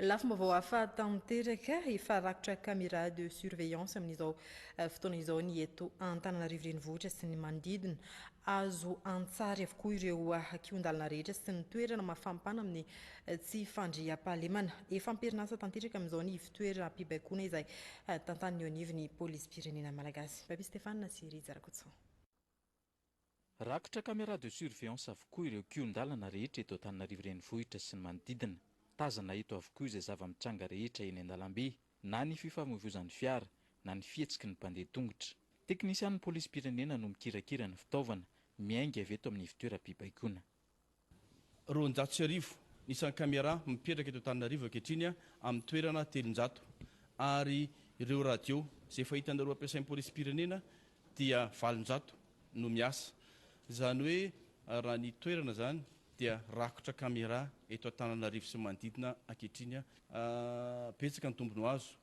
Lafim-baovao hafa tanteraka, efa rakotra caméra de surveillance amin'izao fotoana izao ny eto Antananarivo Renivohitra sy ny manodidina. Azo an-tsary avokoa ireo kihon-dalana rehetra sy ny toerana mafampana amin'ny tsy fandriampahalemana. Efa am-perinasa tanteraka amin'izao ny ivontoeram-pibaikoana izay tantanin'ny eo anivon'ny polisim-pirenena malagasy. Baby Stéphane sy Rija Rakotoson. Rakotra caméra de surveillance avokoa ireo kihon-dalana rehetra eto Antananarivo Renivohitra sy ny manodidina. Tazana eto avokoa izay zava-mitranga rehetra eny an-dalambe, na ny fifamoivozan'ny fiara, na ny fihetsiky ny mpandeha tongotra. Teknisian'ny polisim-pirenena no mikirakira ny fitaovana, miainga avy eto amin'ny ivontoeram-pibaikoana. 1200 ny isan'ny caméra mipetraka eto Antananarivo ankehitriny amin'ny toerana 300 ary ireo radio izay efa hitanareo ampiasain'ny polisim-pirenena dia 800 no miasa. Izany hoe raha ny toerana izany dia rakotra caméra eto Antananarivo sy ny manodidina ankehitriny. Betsaka ny tombony ho azo.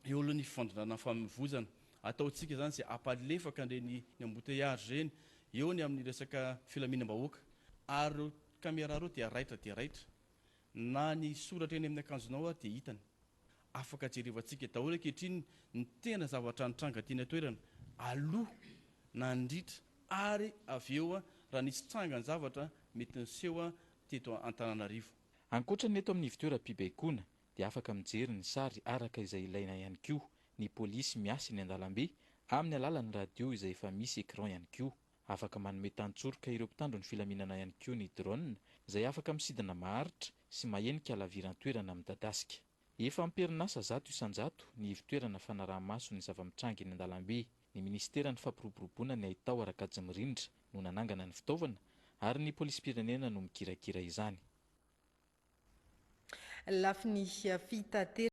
Eo aloha ny fifandrindrana famoivozana. Ataontsika izany izay hampalefaka an'ireny embouteillage ireny. Eo ny amin'ny resaka filaminam-bahoaka. Ary ireo caméra ireo dia raitra dia raitra. Na ny soratra eny amin'ny akanjonao ary dia hitany. Afaka jerevantsika daholo ankehitriny ny tena zavatra nitranga teny an-toerana, aloha, nandritra ary avy eo raha nisy trangan-javatra mety niseho teto Antananarivo. Ankoatra ny eto amin'ny ivontoeram-pibaikoana dia afaka mijery ny sary araka izay ilaina ihany koa ny polisy miasa eny an-dalambe amin'ny alalan'ny radio izay efa misy écran ihany koa. Afaka manome tantsoroka ireo mpitandro ny filaminana ihany koa ny drone izay afaka misidina maharitra sy mahenika halaviran-toerana midadasika. Efa am-perinasa 100% ny ivontoerana fanaraha-maso ny zava-mitranga eny an-dalambe. Ny minisiteran'ny fampiroboroboana ny haitao ara-kajy mirindra no nanangana ny fitaovana ary ny polisim-pirenena no mikirakira izany. Lafiny fitaterana.